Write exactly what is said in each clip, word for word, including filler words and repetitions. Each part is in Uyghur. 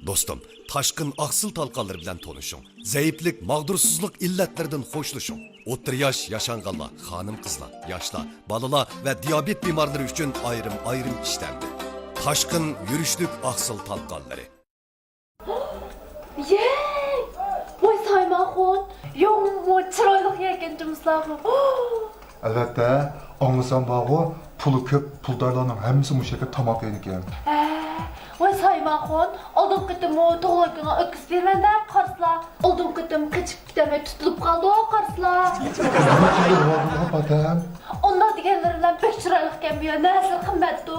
دوستۇم، تاشقىن ئاقسىل تالقانلىرى بىلەن تونۇشۇڭ. زەئىپلىك، ماغدۇرسىزلىق ئىللەتلىرىدىن خوشلىشىڭ. ئوتتۇرا ياش ياشانغانلار، خانىم-قىزلار، ياشلار، بالىلار ۋە دىيابېت بىمارلىرى ئۈچۈن ئايرىم-ئايرىم ئىشلەندى. تاشقىن يۈرۈشلۈك ئاقسىل تالقانلىرى. يەي! ۋاي سايماخۇن، يومۇ چىرايلىق يەكەن جۇمۇسلاغۇ. ئەلۋەتتە، ئاڭلىسام بارغۇ، پۇلى كۆپ پۇلدارلارنىڭ ھەممىسى مۇشۇ يەردە تاماق يەيدىكەن. ھە، ۋاي سايماخۇن، ئالدىنقى قېتىممۇ تۇغۇلغان كۈنىڭ ئۆتكۈزۈپ بېرىمەن دەپ قارىسىلا، ئالدىنقى قېتىم قېچىپ كېتەلمەي تۇتۇلۇپ قالدۇق قارىسىلا. نېمە قىلدى بۇ پاتەم؟ ئۇنداق دېگەنلىرى بىلەن بەك چىرايلىقكەن بۇ يەر، نەرسىلىرى قىممەتتۇ.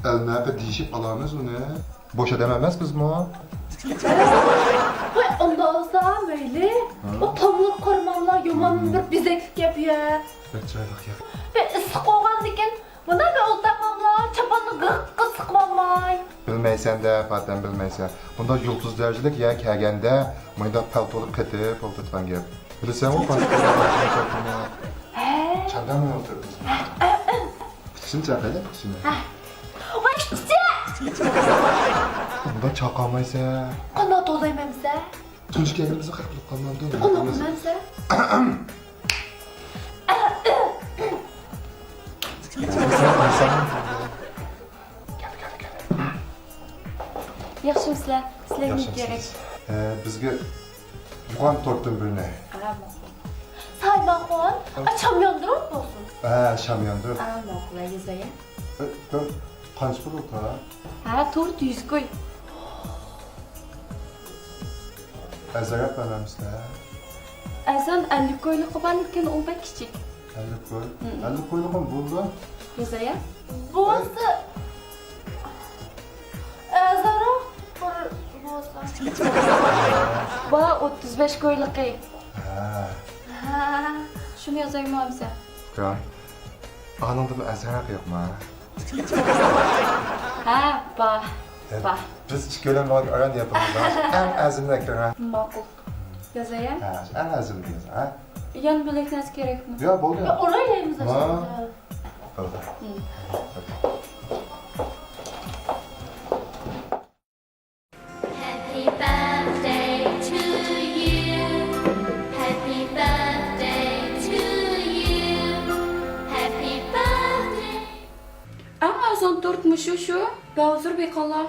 ئەلنەقە دېيىشىپ ئالامىز ئۇنى. بوش ئادەم ئەمەس بىزمۇ. ۋاي ئۇنداق بولسا مەيلى. ھە؟ ئۇ تاملىق قورماملا يامان بىر بېزەكلىك گەپ يا. بەك چىرايلىق يا. بىر ئىسسىق بولغاندىكىن مۇنداق بىر ئولتۇرماملا چاپاننى غىققا سىقىۋالماي. بىلمەيسەن-دە پاتەم، بىلمەيسەن. بۇنداق يۇلتۇز دەرىجىلىك يەر كەلگەندە مۇنداق پەلتولۇق قېتىپ ئولتۇرىدىغان گەپ. بىلىسەنغۇ پاتەم. ھە؟ چاندانمۇ ئولتۇرىمىز. پۇتىسىنى چاقايلى، پۇتىسىنى. ھە. ۋاي كىچىك! ئۇنداق چاقامايسەن. قانداق تولايمەنسە؟ تۇنجى كەلگىنىمىزدە خەق بولۇپ قالمامدۇ؟ قانداق قىلمامسە؟ كەل، كەل، كەل. ياخشىمۇسىلەر؟ سىلەرگە نېمە كېرەك؟ ئە، بىزگە يوغان تورتتىن بىرنى. ھە، ماقۇل. سايماخۇن، ئا، شام ياندۇرۇپ بولسۇن. ھە، شام ياندۇرۇپ. ھە، ماقۇل، يېزايە. ئە، بىر قانچە پۇل ئۇ تا؟ ھە، تورت يۈز كوي. ئەرزانراق بەرمەمسىلەر؟ ئەرزان ئەللىك كويلۇقى بار، لېكىن ئۇ بەك كىچىك. ئەللىك كوي؟ ھم. ئەللىك كويلۇقمۇ بولىدۇ؟ يېزايە. بولسا، ئەرزانراق بىر بولسا. بار، ئوتتۇز بەش كويلۇقى. ھە. ھە، شۇنى يازايمۇ ئەمسە؟ يا. ئانىڭدىمۇ ئەرزانراق يوقمۇ؟ ھە، بار، بار. بىز ئىككىيلەن بار ئاران ياپىمىز. ئەڭ ئەرزىنىنى ئەكىرىڭ، ھە؟ ماقۇل. يازايا؟ ھە، ئەڭ ئەرزىنىنى ياز، ھە؟ يەنە بۆلەك نەرسە كېرەكمۇ؟ ياق، بولدى. يا، ئورايلى ئەمسە. ھە. بولدى. ھم. Happy birthday to you. Happy birthday to you. Happy birthday. ئەڭ ئەرزان تورت مۇشۇ، شۇ. باۋزۇر بېقىڭلار.